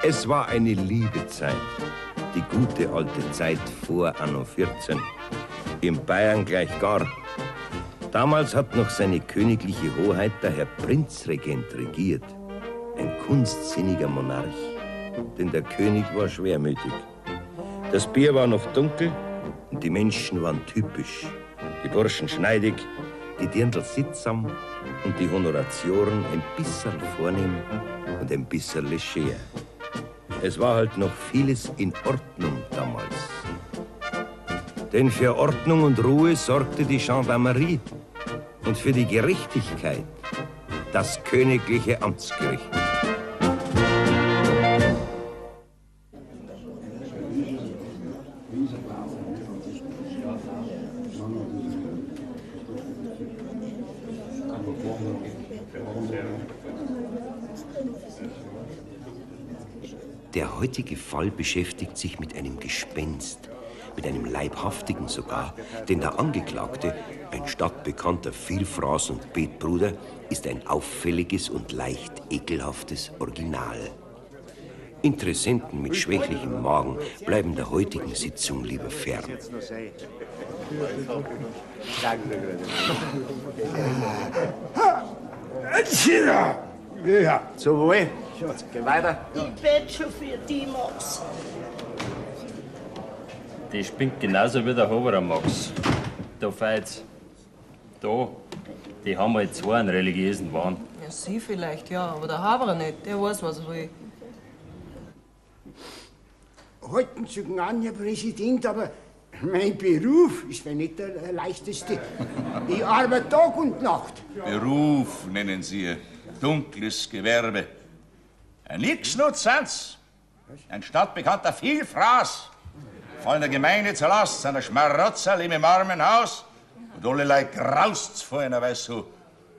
Es war eine liebe Zeit, die gute alte Zeit vor Anno 14. In Bayern gleich gar. Damals hat noch seine königliche Hoheit der Herr Prinzregent regiert. Ein kunstsinniger Monarch, denn der König war schwermütig. Das Bier war noch dunkel und die Menschen waren typisch. Die Burschen schneidig, die Dirndl sittsam und die Honoratioren ein bisserl vornehm und ein bisserl leger. Es war halt noch vieles in Ordnung damals. Denn für Ordnung und Ruhe sorgte die Gendarmerie und für die Gerechtigkeit das königliche Amtsgericht. Der heutige Fall beschäftigt sich mit einem Gespenst, mit einem leibhaftigen sogar, denn der Angeklagte, ein stadtbekannter Vielfraß und Betbruder, ist ein auffälliges und leicht ekelhaftes Original. Interessenten mit schwächlichem Magen bleiben der heutigen Sitzung lieber fern. Ja, so wohl. Geh weiter. Ich bet schon für die, Max. Die spinnt genauso wie der Haberer Max. Da feilt's. Da. Die haben halt zwei einen religiösen Wahn. Ja, sie vielleicht, ja, aber der Haberer nicht. Der weiß, was er will. Halten Sie an, Herr Präsident, aber mein Beruf ist mir nicht der leichteste. Ich arbeite Tag und Nacht. Beruf nennen Sie dunkles Gewerbe. Ein Nix sind's. Ein stadtbekannter Vielfraß. Fallen der Gemeinde zur Last, seiner Schmarotzer leben im armen Haus. Und alle Leute graust's vor ihnen, weil sie so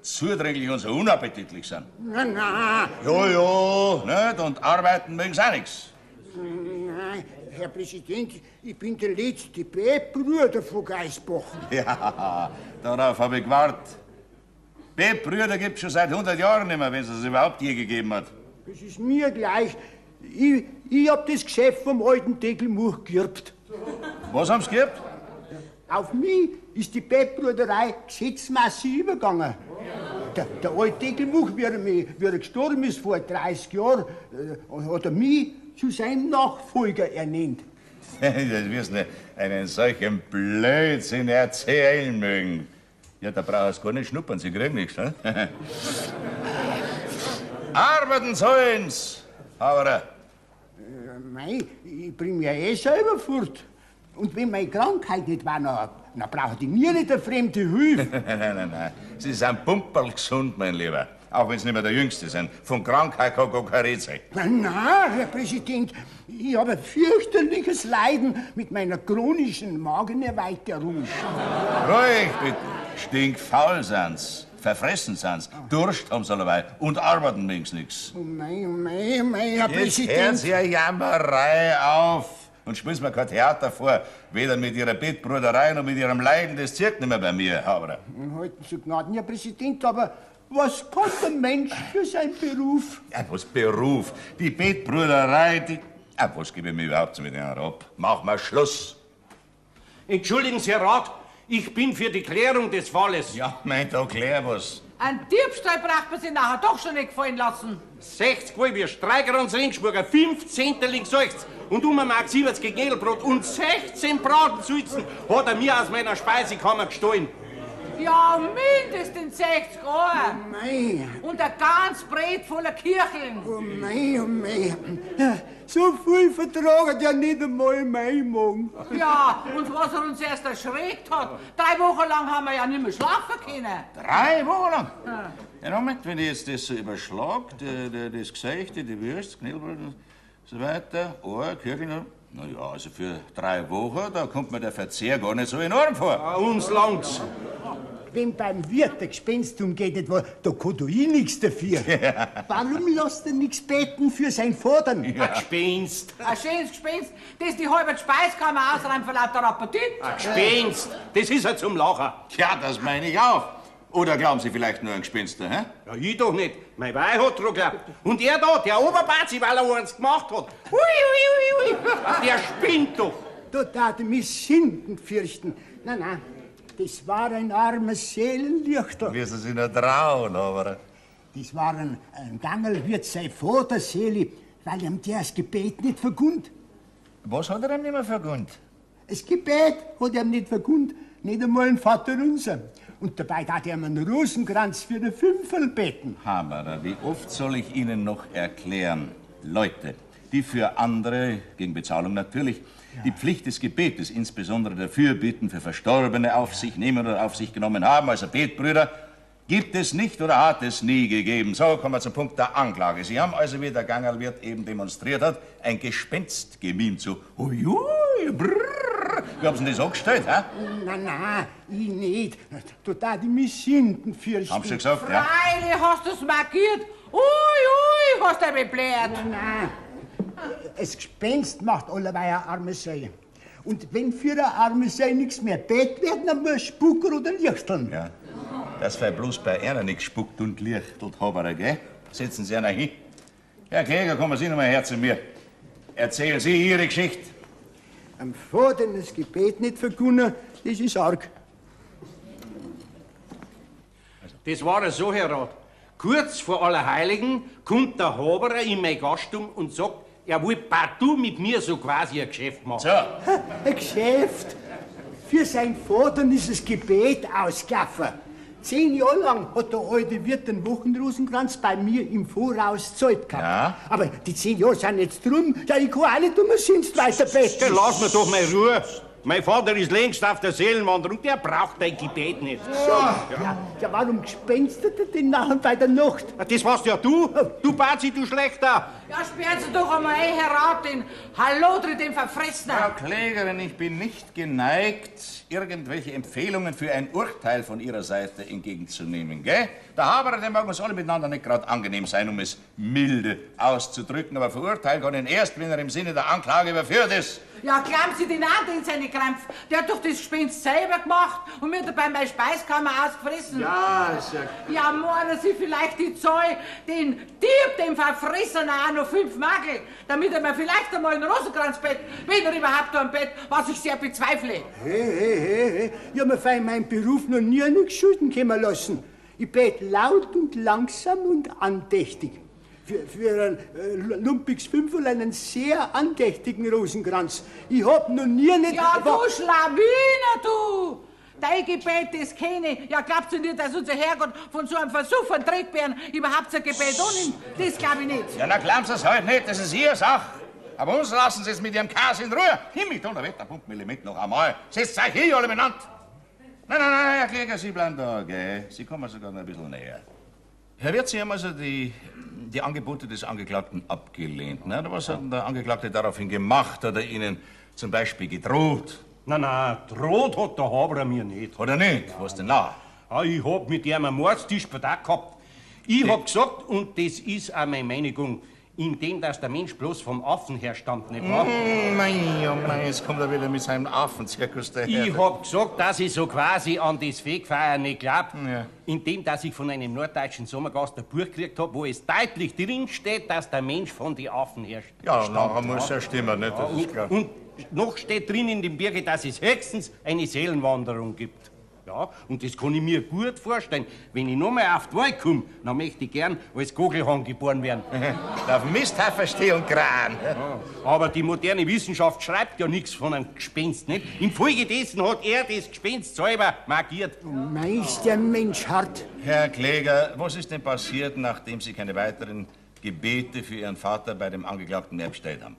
zudringlich und so unappetitlich sind. Na, na. Ja, ja, nicht? Und arbeiten mögen sie auch nix. Nein, Herr Präsident, ich bin der letzte Bettbruder von Geisbach. Ja, darauf habe ich gewartet. Bettbrüder gibt's schon seit 100 Jahren nicht mehr, wenn es es überhaupt je gegeben hat. Das ist mir gleich. Ich hab das Geschäft vom alten Deckelmuch geerbt. Was haben Sie geerbt? Auf mich ist die Bettbruderei gesetzmäßig übergegangen. Der alte Deckelmuch, wie er gestorben ist vor 30 Jahren, hat er mich zu seinem Nachfolger ernannt. Das wirst du einen solchen Blödsinn erzählen mögen. Ja, da brauchst du gar nicht schnuppern, sie kriegen nichts. Ne? Arbeiten sollen's, aber. Mei, ich bring mich ja eh selber fort. Und wenn meine Krankheit nicht war, dann brauche ich mir nicht eine fremde Hilfe. Nein, nein, nein, nein. Sie sind pumperl gesund, mein Lieber. Auch wenn Sie nicht mehr der Jüngste sind. Von Krankheit kann gar keine Rede sein. Nein, nein, Herr Präsident. Ich habe ein fürchterliches Leiden mit meiner chronischen Magenerweiterung. Ruhig, bitte. Stinkfaul sind's. Verfressen sind's. Durst haben sie alleweil. Und arbeiten mögen's nix. Oh mei, oh mei, oh mei, Herr Präsident. Jetzt hören Sie eine Jammerei auf. Und spielen Sie mir kein Theater vor. Weder mit Ihrer Bettbruderei noch mit Ihrem Leiden. Das zirkt nicht mehr bei mir, Haberer. Halten Sie Gnaden, Herr Präsident, aber was kann der Mensch für seinen Beruf? Ja, was Beruf? Die Bettbruderei, die... Ah, was gebe ich mir überhaupt mit Ihnen ab? Mach mal Schluss. Entschuldigen Sie, Herr Rat, ich bin für die Klärung des Falles. Ja, mein, da klär was. Ein Diebstahl braucht man sich nachher doch schon nicht gefallen lassen. 60 halbe Streiker und Ringsburger, 5 Zenterling Salz und um 1,70 Mark Gegelbrot und 16 Bratensulzen hat er mir aus meiner Speisekammer gestohlen. Ja, mindestens 60 Euro. Oh mei. Und ein ganz Brett voller Kircheln. Oh mei, oh mei. So viel vertragen ja nicht einmal mein Magen. Ja, und was er uns erst erschreckt hat. 3 Wochen lang haben wir ja nicht mehr schlafen können. 3 Wochen lang? Ja. Ja, Moment, wenn ich jetzt das so überschlag, das Geseichte, die Würst, Knädelbrot und so weiter, Ohr, Kircheln, na ja, also für 3 Wochen, da kommt mir der Verzehr gar nicht so enorm vor. Ja, uns langt's. Wenn beim Wirt der Gespenst umgeht, etwa, da kann doch ich nichts dafür. Ja. Warum lässt er nichts beten für sein Vater? Ja. Ein Gespenst. Ein schönes Gespenst, das die halbe Speiskammer ausräumt vor lauter Appetit. Ein Gespenst, das ist ja zum Lachen. Ja, das meine ich auch. Oder glauben Sie vielleicht nur an Gespenster, hä? Ja, ich doch nicht. Mein Weih hat dran geglaubt. Und er da, der Oberbazi, weil er eins gemacht hat. Ui, ui, ui, ui. Der spinnt doch. Da tat ich mich Sünden fürchten. Nein, nein, das war ein armes Seelenlichter. Müssen Sie nur trauen, aber. Das war ein Gangelwirt, sein Vater, Seeli, weil ihm der das Gebet nicht vergund. Was hat er ihm nicht mehr vergund? Das Gebet hat er ihm nicht vergund, nicht einmal ein Vater unser. Und dabei hat er ihm einen Rosenkranz für den Fünferl beten. Haberer, wie oft soll ich Ihnen noch erklären, Leute, die für andere, gegen Bezahlung natürlich, die Pflicht des Gebetes, insbesondere der Fürbitten für Verstorbene auf sich nehmen oder auf sich genommen haben, also Betbrüder, gibt es nicht oder hat es nie gegeben. So, kommen wir zum Punkt der Anklage. Sie haben also, wie der Gangerlwirt eben demonstriert hat, ein Gespenst gemimt, so ui, brrr. Wie haben Sie denn das angestellt, hä? Nein, nein, ich nicht. Da tat ich mich Sünden fürchten. Haben Sie gesagt, ja? Freilich hast du's markiert. Ui, ui, hast du mich blärt. Nein, nein. Das Gespenst macht allerweil eine arme Seele. Und wenn für eine arme Seele nichts mehr bet wird, dann muss spucken oder lichteln. Ja. Das weil bloß bei einer nichts spuckt und lichtelt, Haberer, gell? Setzen Sie einer hin. Herr Kläger, kommen Sie noch mal her zu mir. Erzählen Sie Ihre Geschichte. Am Vater das Gebet nicht vergunnen, das ist arg. Das war ja so, Herr Rat. Kurz vor Allerheiligen kommt der Haberer in mein Gastum und sagt, er will partout mit mir so quasi ein Geschäft machen. So. Ein Geschäft? Für sein Vater ist das Gebet ausgelaufen. 10 Jahre lang hat der alte Wirt den Wochenrosenkranz bei mir im Voraus gezahlt gehabt. Ja. Aber die 10 Jahre sind jetzt drum. Ja, ich kann auch nicht umsonst weiter beten. Lass mir doch mal Ruhe. Mein Vater ist längst auf der Seelenwanderung, der braucht dein Gebet nicht. So. Ja. Ja, warum gespenstert er denn nachher bei der Nacht? Das warst ja du, du Bazi, du Schlechter. Ja, sperren Sie doch einmal ein, Herr Rat, den Hallodri, den Verfressener. Frau Klägerin, ich bin nicht geneigt, irgendwelche Empfehlungen für ein Urteil von Ihrer Seite entgegenzunehmen, gell? Der Haberer, der mag uns alle miteinander nicht gerade angenehm sein, um es milde auszudrücken, aber verurteilen kann ihn erst, wenn er im Sinne der Anklage überführt ist. Ja, klammt Sie den an, den seine Krampf. Der hat doch das Gespenst selber gemacht und mir dabei meine Speiskammer ausgefressen. Ja, ist ja... Ja, meinen Sie vielleicht die Zahl, den Dieb, den Verfressener auch noch 5 Magel, damit er mir vielleicht einmal einen Rosenkranz bett, wenn er überhaupt noch ein Bett, was ich sehr bezweifle. Hey, hey, hey, hey. Ich hab mir fein meinen Beruf noch nie nichts schulden kommen lassen. Ich bete laut und langsam und andächtig. Für ein lumpiges Fünferl einen sehr andächtigen Rosenkranz. Ich hab noch nie nicht... Ja, du Schlawiner, du! Dein Gebet, das kenne ich. Ja, glaubst du nicht, dass unser Herrgott von so einem Versuch von Dreckbären überhaupt sein Gebet annimmt? Das glaub ich nicht. Ja, na, glauben Sie es halt nicht, das ist Ihre Sache. Aber uns lassen Sie es mit Ihrem Kas in Ruhe. Himmel, Donnerwetter, Pump, Millimeter noch einmal. Setzt euch hier alle miteinander. Nein, nein, nein, Herr Kläger, Sie bleiben da, gell? Sie kommen sogar noch ein bisschen näher. Herr Wirt, Sie haben also die Angebote des Angeklagten abgelehnt. Ne? Was hat denn der Angeklagte daraufhin gemacht? Hat er Ihnen zum Beispiel gedroht? Nein, nein, droht hat der Haberer mir nicht. Hat er nicht? Was denn nach? Ja, ich hab mit ihm einen Mordstisch-Vertrag gehabt. Ich hab gesagt, und das ist auch meine Meinung, in dem, dass der Mensch bloß vom Affen herstammt, nicht wahr? Mei, oh mei, jetzt kommt er wieder mit seinem Affenzirkus daher. Ich hab gesagt, dass ich so quasi an das Fegfeuer nicht glaub, ja. In dem, dass ich von einem norddeutschen Sommergast ein Buch gekriegt hab, wo es deutlich drin steht, dass der Mensch von den Affen herstammt. Ja, nachher muss ja stimmen, nicht? Das ja, ist klar. Und noch steht drin in dem Birge, dass es höchstens eine Seelenwanderung gibt. Ja, und das kann ich mir gut vorstellen. Wenn ich noch mal auf die Welt komme, dann möchte ich gern als Gogelhahn geboren werden. Auf Misthaufen steh und Kran. Ja, aber die moderne Wissenschaft schreibt ja nichts von einem Gespenst, nicht? Infolgedessen hat er das Gespenst selber markiert. Meister der Mensch hart. Herr Kläger, was ist denn passiert, nachdem Sie keine weiteren Gebete für Ihren Vater bei dem Angeklagten mehr bestellt haben?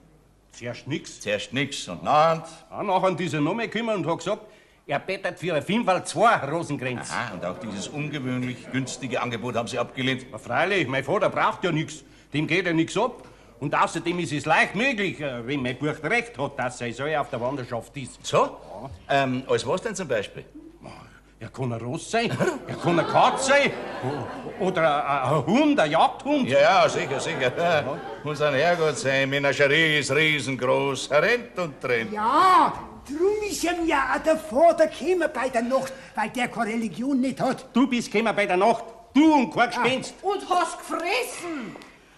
Zuerst nix. Zuerst nix. Und nachher? Ja, nachher ist er noch mal gekommen und hat gesagt, er bettet für ein Fünferl 2 Rosenkränze. Aha, und auch dieses ungewöhnlich günstige Angebot haben Sie abgelehnt? Na, freilich, mein Vater braucht ja nichts. Dem geht ja nichts ab. Und außerdem ist es leicht möglich, wenn mein Buch recht hat, dass er so auf der Wanderschaft ist. So? Ja. Als was denn zum Beispiel? Er kann ein Ross sein, er kann eine Katze sein, oder ein Hund, ein Jagdhund. Ja, ja, sicher, sicher. Ja. Unser Herrgott, sein Menagerie ist riesengroß. Er rennt und rennt. Ja, Drum ist ihm ja auch der Vater gekommen bei der Nacht, weil der keine Religion nicht hat. Du bist gekommen bei der Nacht. Du und kein Gespenst. Und hast gefressen!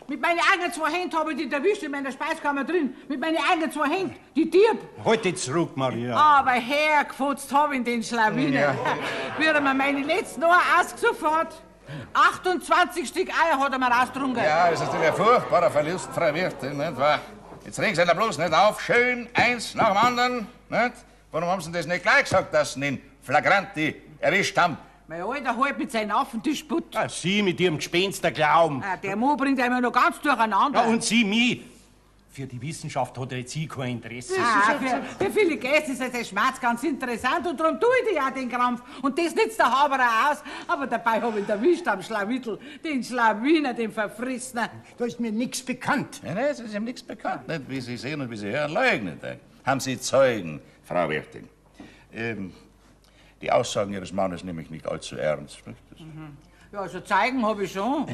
Mit meinen eigenen zwei Händen habe ich dich erwischt in meiner Speiskammer drin. Mit meinen eigenen zwei Händen. Die Dieb. Halt dich zurück, Maria. Aber hergefutzt hab ich den Schlawiner. Ja. Wie er mir meine letzten Ohren ausgesoffen hat. 28 Stück Eier hat er mir ausgetrunken. Ja, das ist natürlich ein furchtbarer Verlust, Frau Wirtin, nicht wahr? Jetzt regen Sie ihn bloß nicht auf. Schön, eins nach dem anderen, nicht? Warum haben Sie denn das nicht gleich gesagt, dass Sie ihn flagranti erwischt haben? Mein Alter halt mit seinen Affentischput. Ah, Sie mit Ihrem Gespensterglauben. Ah, der Mann bringt einen noch ganz durcheinander. Ja, und Sie mich. Für die Wissenschaft hat er jetzt eh kein Interesse. Ah, für viele Gäste ist der Schmerz ganz interessant und darum tue ich dir ja den Krampf. Und das nützt der Haberer aus. Aber dabei hab ich ihn erwischt am Schlawittel, den Schlawiner, den Verfrissenen. Da ist mir nichts bekannt. Nein, nein, es ist ihm nichts bekannt. Nicht, wie Sie sehen und wie Sie hören, leugnet er. Haben Sie Zeugen, Frau Wirtin? Die Aussagen Ihres Mannes nehme ich nicht allzu ernst. Nicht? Das Ja, also zeigen habe ich schon.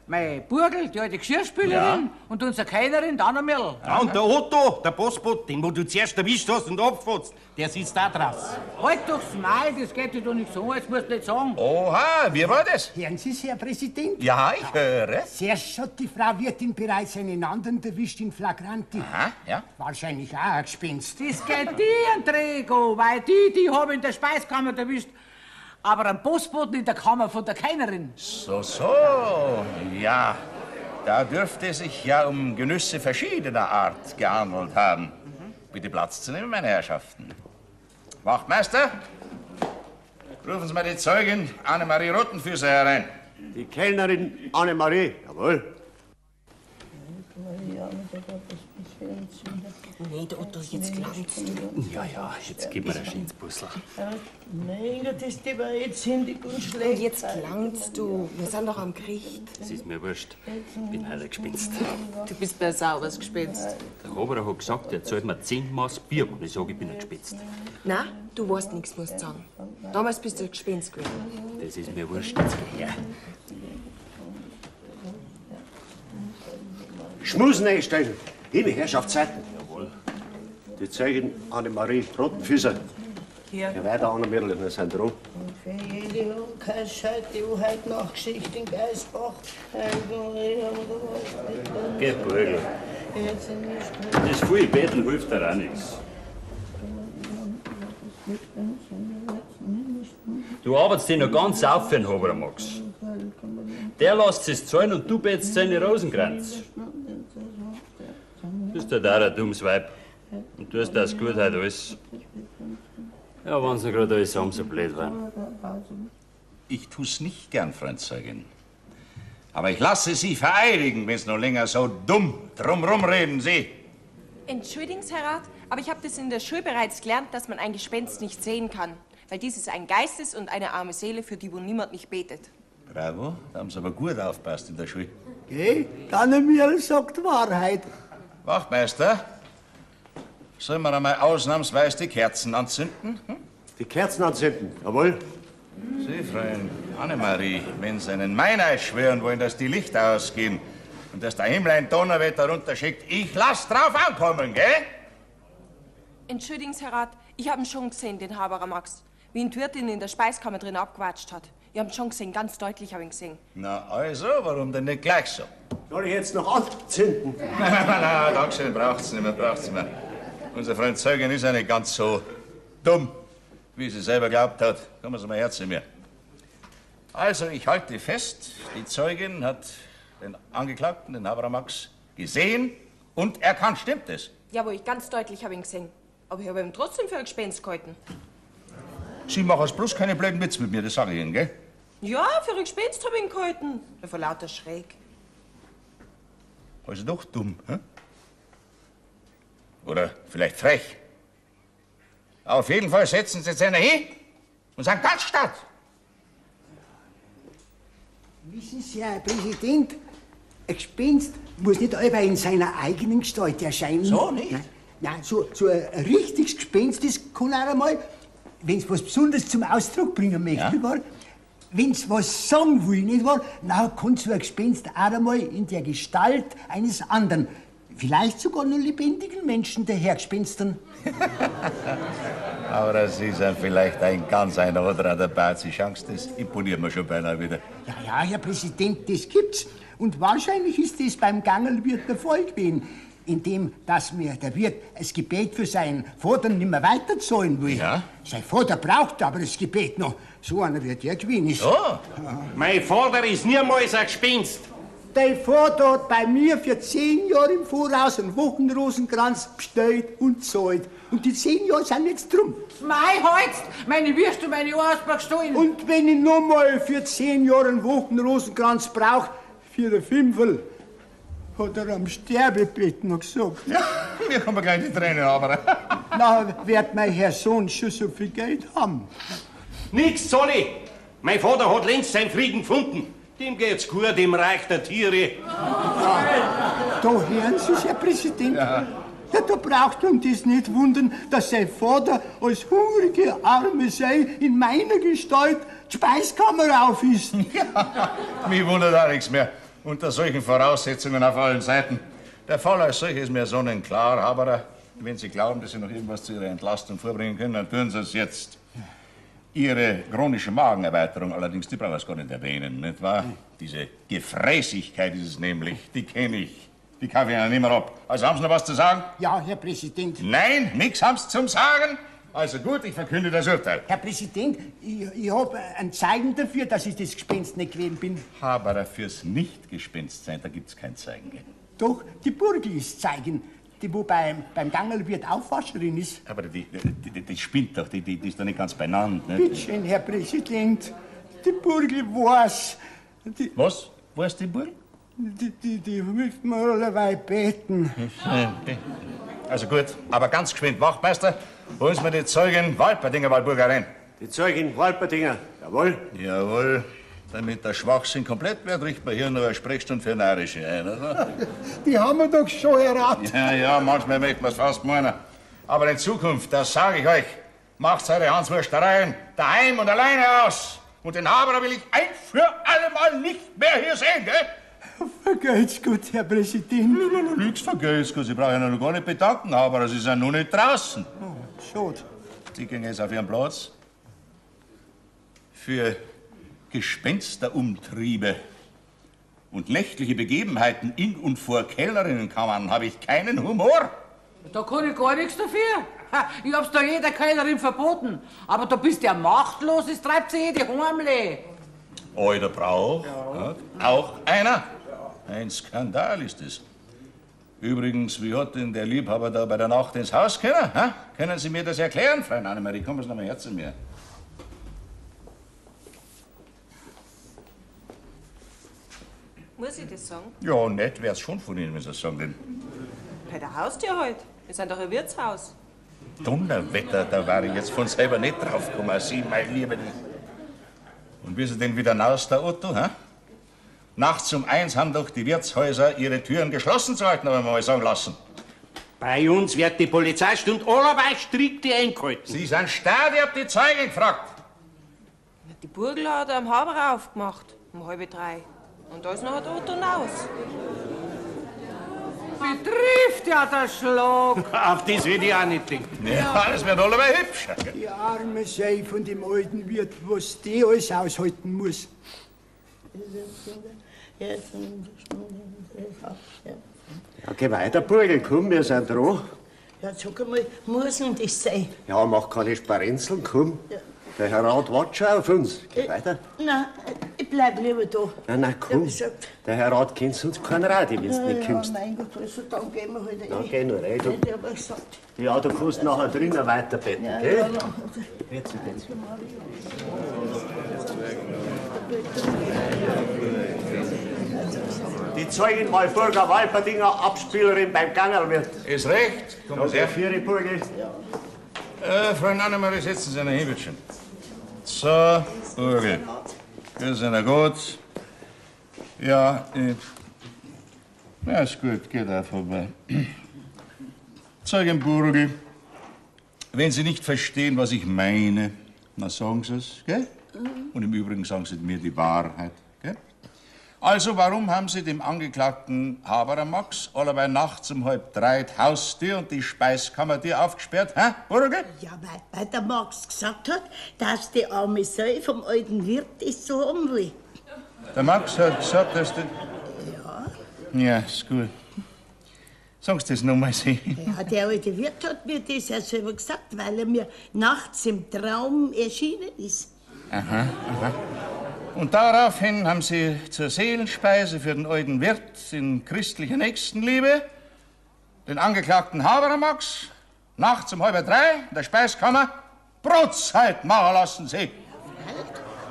Mein Burgel, die alte Geschirrspülerin Ja. und unsere Kellnerin, die Anna-Mirl. Ja, und der Otto, der Postbote, den wo du zuerst erwischt hast und abgefotzt, der sitzt da draußen. Halt doch's Maul, das geht dir doch nicht so, jetzt musst du nicht sagen. Oha, wie war das? Hören Sie, Herr Präsident? Ja, ich höre. Zuerst hat die Frau Wirtin bereits einen anderen erwischt in Flagranti. Aha, ja. Wahrscheinlich auch ein Gespenst. Das geht dir ein Trägo, weil die hab ich in der Speiskammer erwischt. Aber einen Postboten in der Kammer von der Kellnerin. So, so, ja. Da dürfte es sich ja um Genüsse verschiedener Art gehandelt haben. Bitte Platz zu nehmen, meine Herrschaften. Wachtmeister, rufen Sie mal die Zeugin Annemarie Rotenfüßer herein. Die Kellnerin Annemarie, jawohl. Nicht, Otto, jetzt glaubst du. Ja, ja, jetzt gib mir ein schönes Puzzle. Mein Gott, ist die war jetzt hindig und schlecht. Und jetzt klangst du. Wir sind doch am Gericht. Das ist mir wurscht. Bin heute ein Gespenst. Du bist ein sauberes Gespenst. Der Haberer hat gesagt, er zahlt mir 10 Maß Bier, wenn ich sage, ich bin ein Gespenst. Na, du weißt nichts, musst du sagen. Damals bist du ein Gespenst gewesen. Das ist mir wurscht, jetzt geh her. Schmusen einstellen. Liebe Herrschaftszeiten. Jawohl. Die Zeugin Annemarie Rotenfüßer. Hier. Ja, weiter, Anna-Mirl, wir sind dran. Für jede Unkeisheit, die wo heute noch Geschichte in Geisbach. Geh, Burgel. Das viele Betteln hilft dir auch nichts. Du arbeitest dich noch ganz auf für den Haberer, Max. Der lässt sich zahlen und du betest seine Rosenkranz. Du bist halt auch ein dummes Weib. Und du hast das gut heute alles. Ja, wenn sie gerade alles haben, so blöd waren. Ich tu's nicht gern, Freund Zeugin. Aber ich lasse Sie vereidigen, wenn's noch länger so dumm drumrum reden, Sie. Entschuldigen Sie, Herr Rat, aber ich habe das in der Schule bereits gelernt, dass man ein Gespenst nicht sehen kann. Weil dies ist ein Geist ist und eine arme Seele, für die wo niemand nicht betet. Bravo, da haben Sie aber gut aufgepasst in der Schule. Gell? Die Anna-Mirl sagt Wahrheit. Wachtmeister, sollen wir einmal ausnahmsweise die Kerzen anzünden? Hm? Die Kerzen anzünden, jawohl. Sie, Fräulein Annemarie, wenn Sie einen Meineid schwören wollen, dass die Lichter ausgehen und dass der Himmel ein Donnerwetter runterschickt, ich lass drauf ankommen, gell? Entschuldigen Sie, Herr Rat, ich habe ihn schon gesehen, den Haberer Max. Wie ihn die Wirtin in der Speiskammer drin abgewatscht hat. Ich habe ihn schon gesehen, ganz deutlich habe ich ihn gesehen. Na also, warum denn nicht gleich so? Soll ich jetzt noch anzünden? Nein, nein, nein, nein, Dankeschön, braucht's nicht mehr, braucht's nicht mehr. Unser Freund Zeugin ist ja nicht ganz so dumm, wie sie selber glaubt hat. Kommen Sie mal her zu mir. Also, ich halte fest, die Zeugin hat den Angeklagten, den Haberer Max, gesehen und erkannt. Stimmt es? Jawohl, ich ganz deutlich habe ihn gesehen. Aber ich habe ihn trotzdem für ein Gespenst gehalten. Sie machen jetzt bloß keine blöden Witz mit mir, das sage ich Ihnen, gell? Ja, für ein Gespenst habe ich ihn gehalten. Ja, vor lauter Schräg. Also doch dumm, hä? Oder vielleicht frech. Auf jeden Fall setzen Sie jetzt einer hin und sagen ganz statt. Wissen Sie, Herr Präsident, ein Gespenst muss nicht allweil in seiner eigenen Gestalt erscheinen. So nicht? Nein, nein, so ein richtiges Gespenst, das kann auch einmal, wenn's was Besonderes zum Ausdruck bringen möchte, Ja. nicht wahr? Wenn's was sagen will, nicht wahr? Na, kann so ein Gespenst auch einmal in der Gestalt eines anderen, vielleicht sogar nur lebendigen Menschen dahergespenstern. Aber das ist ja vielleicht ein ganz einer oder dabei. Die Chance, das imponiert mir schon beinahe wieder. Ja, ja, Herr Präsident, das gibt's. Und wahrscheinlich ist das beim Gangelwirt der Fall gewesen, indem, dass mir der Wirt das Gebet für seinen Vater nicht mehr weiterzahlen will. Ja? Sein Vater braucht aber das Gebet noch. So einer wird er gewesen ist. Ja. Mein Vater ist niemals ein Gespenst. Dein Vater hat bei mir für 10 Jahre im Voraus einen Wochenrosenkranz bestellt und zahlt. Und die 10 Jahre sind jetzt drum. Mei, holst, meine Würste und meine Ohrasberg gestohlen. Und wenn ich noch mal für 10 Jahre einen Wochenrosenkranz brauch, für den Fünferl, hat er am Sterbebett noch gesagt. Ja, mir kommen gleich die Tränen, aber. Na, wird mein Herr Sohn schon so viel Geld haben. Nix soll ich. Mein Vater hat längst seinen Frieden gefunden. Dem geht's gut im Reich der Tiere. Da hören Sie, Herr Präsident. Ja. Ja, da braucht man das nicht wundern, dass sein Vater als hungrige arme Sei in meiner Gestalt die Speiskammer auf ist. Ja, mich wundert auch nichts mehr. Unter solchen Voraussetzungen auf allen Seiten. Der Fall als solcher ist mir sonnenklar, aber wenn Sie glauben, dass Sie noch irgendwas zu Ihrer Entlastung vorbringen können, dann tun Sie es jetzt. Ihre chronische Magenerweiterung allerdings, die brauche ich gar nicht erwähnen, nicht wahr? Diese Gefräßigkeit ist es nämlich, die kenne ich. Die kaufe ich Ihnen nicht mehr ab. Also haben Sie noch was zu sagen? Ja, Herr Präsident. Nein, nichts haben Sie zum Sagen. Also gut, ich verkünde das Urteil. Herr Präsident, ich habe ein Zeichen dafür, dass ich das Gespenst nicht gewesen bin. Aber fürs Nicht-Gespenst sein, da gibt's kein Zeigen. Gell? Doch, die Burgl ist Zeigen, die wo beim Gangelwirt Aufwascherin ist. Aber die spinnt doch, die ist doch nicht ganz beieinander. Nicht? Bitte schön, Herr Präsident, die Burgl weiß. Die, was? Weiß die Burgl? Die hilft mir allerweil beten. Also gut, aber ganz geschwind, Wachtmeister, holen Sie mir die Zeugin Walperdinger Walburga rein. Die Zeugin Walperdinger, jawohl. Jawohl. Damit der Schwachsinn komplett wird, richten wir hier noch eine Sprechstunde für Narische ein, oder? Die haben wir doch schon erraten. Ja, ja, manchmal möchte man's fast meinen. Aber in Zukunft, das sage ich euch, macht eure Hanswurstereien daheim und alleine aus. Und den Haberer will ich ein für alle Mal nicht mehr hier sehen, gell? Vergelt's gut, Herr Präsident. Nix vergelt's gut, Sie brauchen ja noch gar nicht bedanken, aber Sie sind noch nicht draußen. Oh, schade. Sie gehen jetzt auf Ihren Platz. Für Gespensterumtriebe und nächtliche Begebenheiten in und vor Kellerinnenkammern habe ich keinen Humor. Da kann ich gar nichts dafür. Ich hab's da jeder Kellerin verboten. Aber da bist du ja machtlos, es treibt sich jede Heimle. Alter Brauch, ja. Auch einer. Ein Skandal ist es. Übrigens, wie hat denn der Liebhaber da bei der Nacht ins Haus können? Ha? Können Sie mir das erklären, Fräulein Annemarie? Kommen Sie noch mal her zu mir. Muss ich das sagen? Ja, nett wär's schon von Ihnen, wenn Sie das sagen, denn Bei der Haustür halt. Wir sind doch ein Wirtshaus. Donnerwetter, da war ich jetzt von selber nicht drauf gekommen. Sie, mein Lieber. Und wie ist er denn wieder raus, der Otto? Hä? Nachts um 1 haben doch die Wirtshäuser ihre Türen geschlossen zu halten, haben wir mal sagen lassen. Bei uns wird die Polizeistunde allerweil strikt eingehalten. Sie sind stark, ich hab die Zeugen gefragt. Die Burgl hat am Haberer aufgemacht, um 2:30. Und da ist noch der Otto raus. Betrifft ja der Schlag. Auf das würde ich auch nicht denken. Ja, das wird allerweil hübsch. Die arme Sei von dem alten Wirt, was die alles aushalten muss. Ja, geh weiter, Burgl, komm, wir sind dran. Ja, sag einmal, muss denn das sein? Ja, mach keine Sparenzeln, komm. Ja. Der Herr Rat wartet schon auf uns. Geh weiter. Nein, ich bleib lieber da. Nein, nein, komm. Ja, gesagt. Der Herr Rat kennt sonst keinen Rat, wenn du nicht kommst. Ja, mein Gott, also dann gehen wir halt Dann rein. geh nur rein, du. Hätte ich aber gesagt. Ja, du kannst nachher drinnen weiterbeten, Ja, gell? ja, ja. Jetzt, jetzt. Die Zeugin Walburga Walperdinger, Abspielerin beim Gangerlwirt. Ist recht. Kommen Sie her. Viere Burgl. Fräulein Annemarie, setzen Sie sich hin, bitte schön. So, Burgl. Grüß Sie gut. Ja, ja, ist gut, geht auch vorbei. Zeugin Burgl, wenn Sie nicht verstehen, was ich meine, na sagen Sie es, gell? Und im Übrigen sagen Sie mir die Wahrheit, gell? Also, warum haben Sie dem Angeklagten Haberer Max alleweil nachts um 2:30 die Haustür und die Speiskammertür aufgesperrt, hä, Burgel? Ja, weil der Max gesagt hat, dass die arme Sau vom alten Wirt das so haben will. Der Max hat gesagt, dass die... Ja. Ja, ist gut. Sagen Sie das nochmal, Sie. Ja, der alte Wirt hat mir das ja selber gesagt, weil er mir nachts im Traum erschienen ist. Aha, aha. Und daraufhin haben Sie zur Seelenspeise für den alten Wirt in christlicher Nächstenliebe den Angeklagten Haberer Max nachts um 2:30 in der Speiskammer Brotzeit machen lassen, Sie.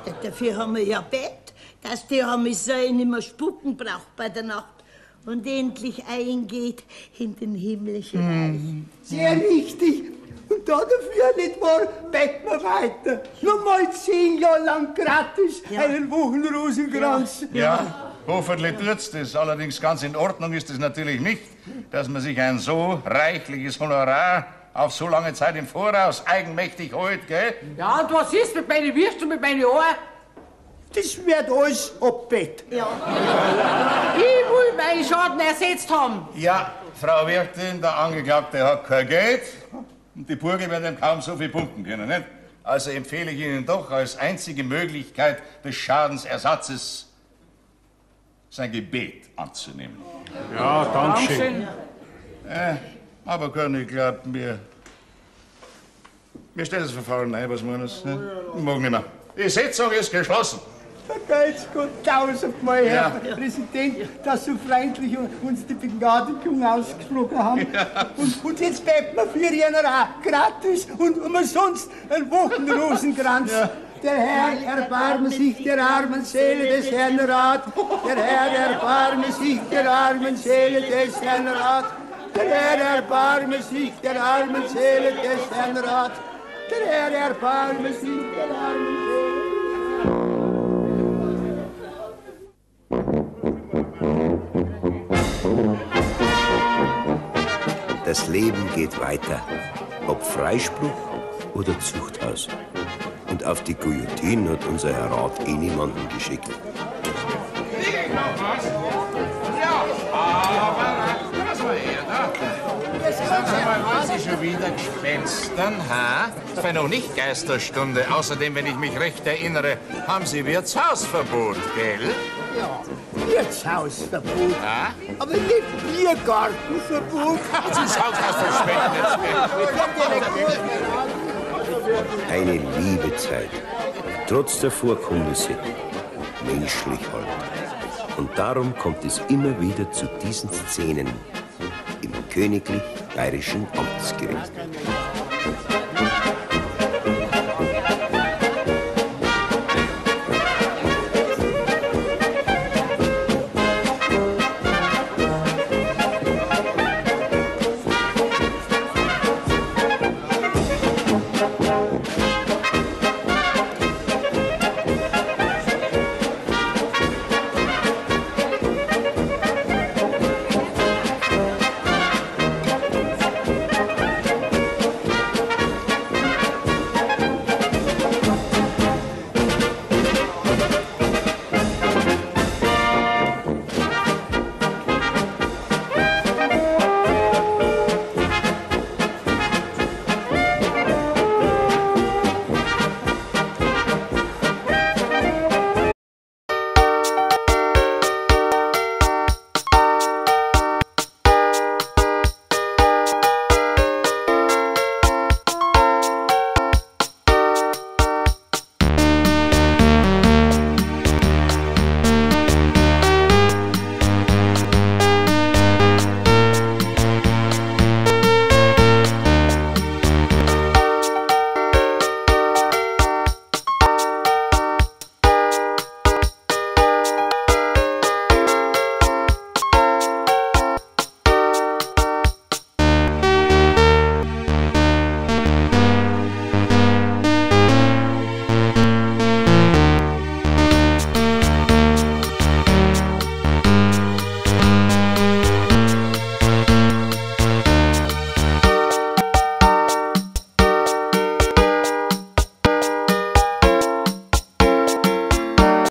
Ja, dafür haben wir ja Bett, dass die arme Sau nicht mehr spucken braucht bei der Nacht und endlich eingeht in den himmlischen Reich. Sehr richtig. Und da dafür nicht wahr, beten wir weiter. Nur mal 10 Jahre lang gratis einen Wochenrosenkranz. Ja, hoffentlich tut's das. Allerdings ganz in Ordnung ist es natürlich nicht, dass man sich ein so reichliches Honorar auf so lange Zeit im Voraus eigenmächtig holt, gell? Ja, und was ist mit meinen Würst und mit meinen Ohren? Das wird alles abbett. Ja. Ich will meinen Schaden ersetzt haben. Ja, Frau Wirtin, der Angeklagte hat kein Geld. Und die Burger werden ihm kaum so viel pumpen können, nicht? Also empfehle ich Ihnen doch als einzige Möglichkeit des Schadensersatzes sein Gebet anzunehmen. Ja, danke schön. Aber König, glaubt mir, mir stellt das Verfahren ein, was meinen Sie? Ne? Ich mag nicht mehr. Die Sitzung ist geschlossen. Vergelt's Gott tausendmal, Herr Präsident, dass Sie so freundlich uns die Begnadigung ausgesprochen haben. Ja. Und jetzt bleibt mir für Ihnen auch gratis und umsonst ein Wochenrosenkranz. Ja. Der Herr erbarme sich der armen Seele des Herrn Rat. Der Herr erbarme sich der armen Seele des Herrn Rat. Der Herr erbarme sich der armen Seele des Herrn Rat. Der Herr erbarme sich der armen Seele. Das Leben geht weiter, ob Freispruch oder Zuchthaus. Und auf die Guillotine hat unser Herr Rat eh niemanden geschickt. Ja, aber was war er da? Sagen Sie mal, wollen Sie schon wieder gespenstern, ha? Es war noch nicht Geisterstunde. Außerdem, wenn ich mich recht erinnere, haben Sie Wirtshausverbot, gell? Ja, Wirtshausverbot. Ha? Aber nicht Biergartenverbot. Sie sagen das verschwendet. Eine liebe Zeit. Trotz der Vorkommnisse. Menschlich halt. Und darum kommt es immer wieder zu diesen Szenen im Königlich Bayerischen Amtsgericht.